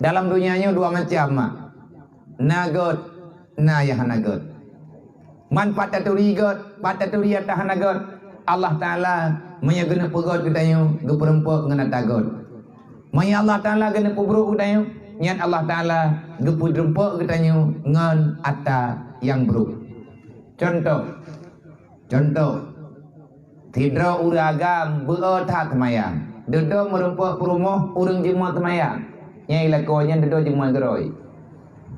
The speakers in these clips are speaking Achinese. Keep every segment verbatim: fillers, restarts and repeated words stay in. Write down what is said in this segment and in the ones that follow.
Dalam donya nyoe dua macam, mak. Na gét, na nyang hana gét. Man pat taturi gét, pat taturi ata hana gét. Allah Taala meunyoe geuneuk peugét geutanyoe, geupeureumpok ngon ata gét. Meunyoe Allah Taala geuneuk peubrok geutanyoe, nyan Allah Taala geupeureumpok geutanyoe ngon ata nyang brok. Contoh, contoh, sidroe ureuëng agam beu-o that seumayang, dudoe meurumpok peurumoh ureuëng jeuet seumayang. Nyang lakoe nyan dudoe jeuet keudroe.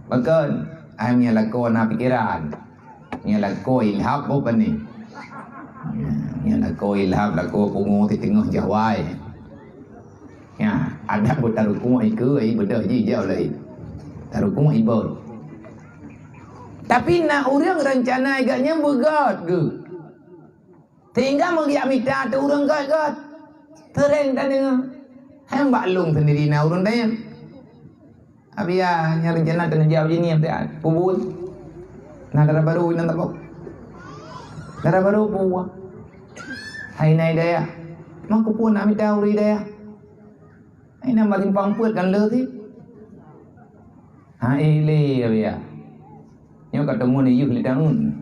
Pakon? Ai nyang lakoe na pikeran. Nyang lakoe ilham boh pané. Nyang lakoe ilham, lakoe pungo teuteungoh jawai. Ya, adak beu tarukung ikeue, ai beudôh jih jauh laén. Tarukung ibon. Tapi na ureuëng reuncana geuh nyan beugét geuh. Sehingga meugiak mita teu ureuëng gét-gét. Sering tadeungoe. Hai bak lôn sendiri na ureuëng tanya. Abia nyang reuncana keuneuk jak uji niet teuh. Peubuet. Na dara barô inan tabok. Dara barô peue? Hai nai dayah. Meukeupue na mita ureuëng dayah. Hai nai bak simpang peuet kan le sih. Ha eh le abia. Nyoe ka teumon yuh lé taun.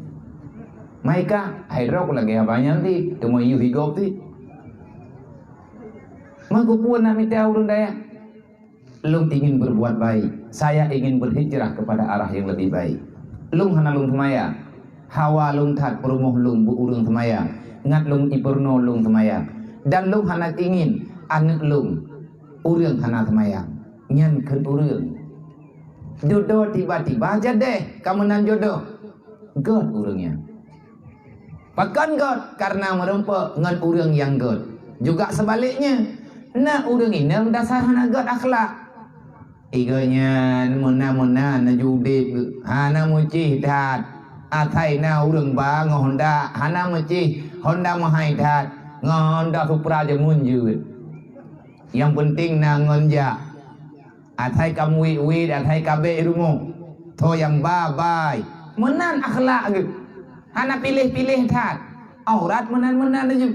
Mai ka, hai droe lagée haba nyan sih, teumon yuh igop sih. Meukeupue na mita ureuëng dayah. Lôn ingin berbuat baik. Saya ingin berhijrah kepada arah yang lebih baik. Lôn hana lôn seumayang. Hawa lôn that peurumoh lôn beu ureuëng seumayang. Ngat lôn ipeurunoe lôn seumayang. Dan lôn hana ingin aneuëk lôn ureuëng hana seumayang. Nyan kheun ureuëng. Dudoe tiba-tiba jadeh ka meunan jodoh. Gét ureuëng nyan. Pakon gét? Karena meurumpok ngon ureuëng nyang gét. Juga sebaliknya, na ureuëng inong dasar hana gét akhlak. Igo nyan meunan-meunan laju udeb, hana meucih that. Asai na ureuëng ba ngon honda, hana meucih, honda meuhai that, ngon honda Supra jameun jeuet. Nyang penting na ngon jak. Asai ka meuwit-wit, asai ka bék rumoh. Tho nyang ba, bai. Meunan akhlak geuh. Hana piléh-piléh that. Aurat meunan-meunan laju.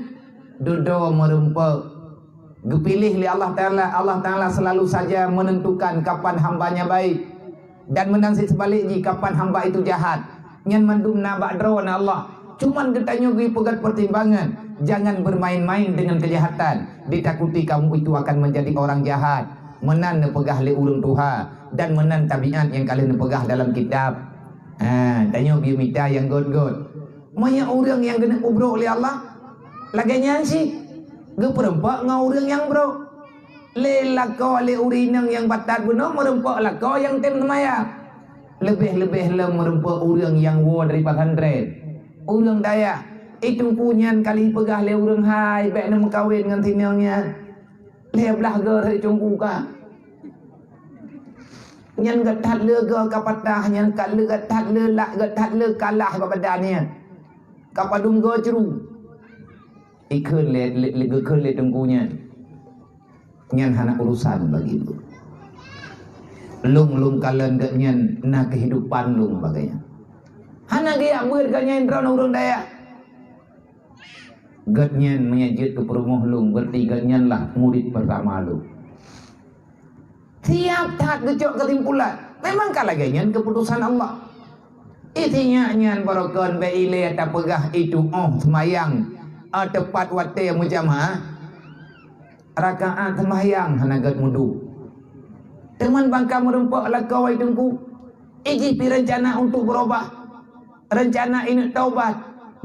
Dudoe meurumpok. Geupiléh lé Allah Taala. Allah Taala selalu saja menentukan kapan hamba-Nya baik. Dan meunan cit seubalek jih, kapan hamba itu jahat. Nyan mandum na bak droe na Allah. Cuman geutanyoe geupeugét pertimbangan, jangan bermain-main dengan kejahatan. Ditakuti kamu itu akan menjadi orang jahat. Meunan neupeugah lé ureuëng tuha dan meunan tabiat nyang ka lheueh neupeugah dalam kitab. Ha, tanyoe geumita nyang gét-gét. Meunyoe ureuëng nyang geuneuk peubrok lé Allah, lagée nyan cit, geupeureumpok ngon ureuëng nyang brok. Lé lakoe lé ureuëng inong nyang batat bunoe meurumpok lakoe nyang tem seumayang. Leubeh-leubeh lom meurumpok ureuëng nyang woe dari pesantren. Ureuëng dayah, i teungku nyan ka lheueh peugah lé ureuëng hai bék neumeukawen ngon si inong nyan. Lhée blaih goe rhot teungku ka. Nyan gét that le goe ka patah, nyan ka le gét that le lak, gét that le kalah bak badan nyan. Ka padum goe cru. Ikheun lé, lé, lé, geukheun lé teungku nyan. Nyan hana urusan bagi lôn. Lôn, lôn kalon gét nyan na kehidupan lôn bagai nyan. Hana geujak beuet gét nyan droeneuh ureuëng dayah. Gét nyan meunyo jeuet keu peurumoh lôn, berarti gét nyan lah murit pertama lôn. Siab that geucok keusimpulan. Memang ka lagée nyan keuputosan Allah. Itinyak nyan barokon bék ilée tapeugah itu óh seumayang, eh, teupat watée meujamaah. Rakaat seumayang hana gét meuduek. Teuma ban ka meurumpok lakoe i teungku. Ijih pi reuncana untuk beurubah. Reuncana ineuk taubat,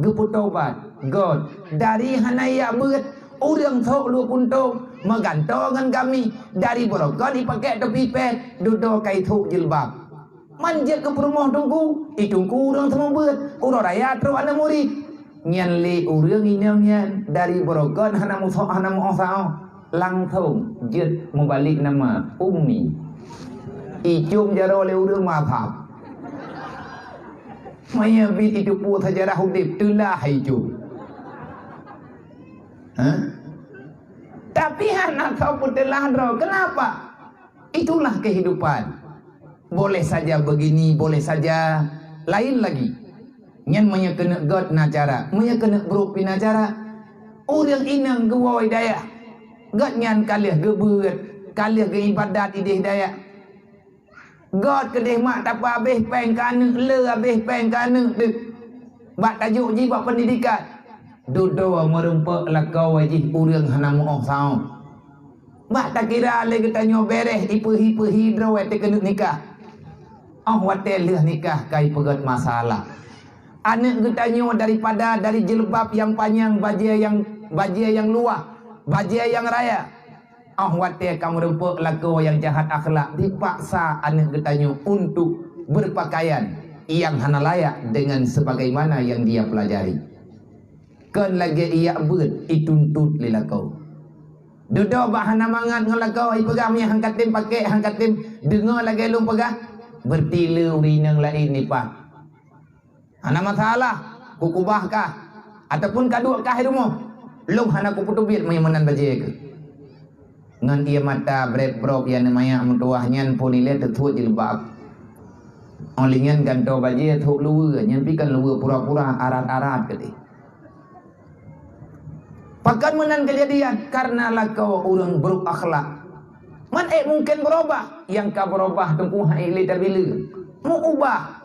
geupeutobat. Gét, dari hana jak beuet, ureuëng sôk luweue puntông, meugantoe ngon gami, dari beurokon ipakék topi pèt, dudoe ka isôk jilbab. Man jeuet keu peurumoh teungku, i teungku ureuëng seumeubeuet, uroe raya trok aneuk murit. Nyan lé ureuëng inong nyan dari beurokon hana musok, hana meuoh saoh. Langsong jeuet meubalek nama Ummi. Icom jaroe lé ureuëng meuasab. Maya bit itu pue sejarah udeb teulah icom. Ha? Tapi hana tau peuteulah droe. Kenapa? Itulah kehidupan. Boleh saja begini, boleh saja lain lagi. Nyan meunyoe keuneuk gét na cara, meunyoe keuneuk brok pi na cara. Ureuëng inong geuwoe dayah, gét nyan ka lheueh geubeuet, ka lheueh geuibadat idéh dayah. Göt keudeh mak tapeuhabéh péng keu aneuk, le habéh péng keu aneuk teuh. Bak tajok jih bak peundidikan. Dudoe meurumpok lakoe jih ureuëng hana muoh saôh. Bak takira lé geutanyoe béréh ipeuhi-peuhi droe teuh keuneuk nikah. Óh watée lheueh nikah ka ipeugét masalah. Aneuk geutanyoe daripada dari jilbab nyang panyang, bajée nyang, bajée nyang luwah, bajée nyang raya. Óh watée ka meurumpok lakoe nyang jahat akhlak, dipaksa aneuk geutanyoe untuk berpakaian nyang hana layak dengan sebagaimana yang dia pelajari. Kon lagée iyak beuet ituntot lé lakoe. Dudoe bak hana mangat ngon lakoe, ipeugah, "Meunyo han katem pakék, han katem deungoe lagée lôn peugah, beureuti le ureuëng inong laén nipah." Hana masalah, kukubah kah, ataupun kaduek kah di rumoh. Lôn hana kupeuteubiet meunyo meunan bajée keuh. Ngon ié mata breb-brob nyang neumayak meutuwah nyan phon ilée teuthot jilbab. Óh lheueh nyan gantoe bajée thok luweue, nyan pih kon luweue pura-pura, arat-arat keudeh. Pakon meunan keujadian? Karena lakoe ureuëng brok akhlak. Man ék mungken beurubah, nyang ka beurubah teungku han ék lé tabileue. Meuubah.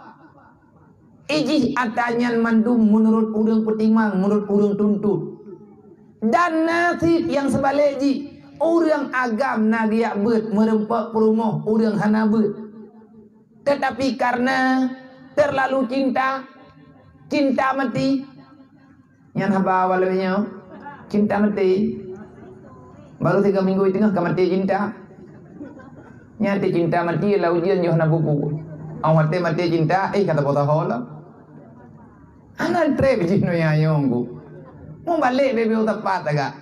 Ijih atra nyan mandum meunurot ureuëng peutimang, meunurot ureuëng tuntot. Dan nasib nyang seubalek jih, ureuëng agam na geujak beuet, meurumpok peurumoh ureuëng hana beuet. Tetapi karena terlalu cinta, cinta mati, nyan haba awai lagée nyoe, cinta mati. Baru tiga minggu teungoh ka mati cinta. Nyan teuh cinta mati lam ujeuen yoh na bubu. Awai watée mati cinta, eh, ka tapoh saho lom. Hana treb jih nyoe ayong ku. Mubalek bebe u teumpat agak.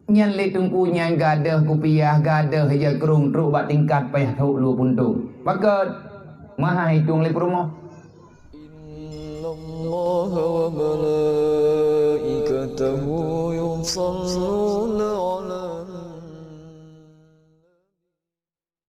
Nyan lé teungku nyan gadôh kupiah, gadôh ija krong trok bak tingkat payah thok lue puntông. Pakon? Maha itong lé peurumoh. إن الله وملائكته يصلون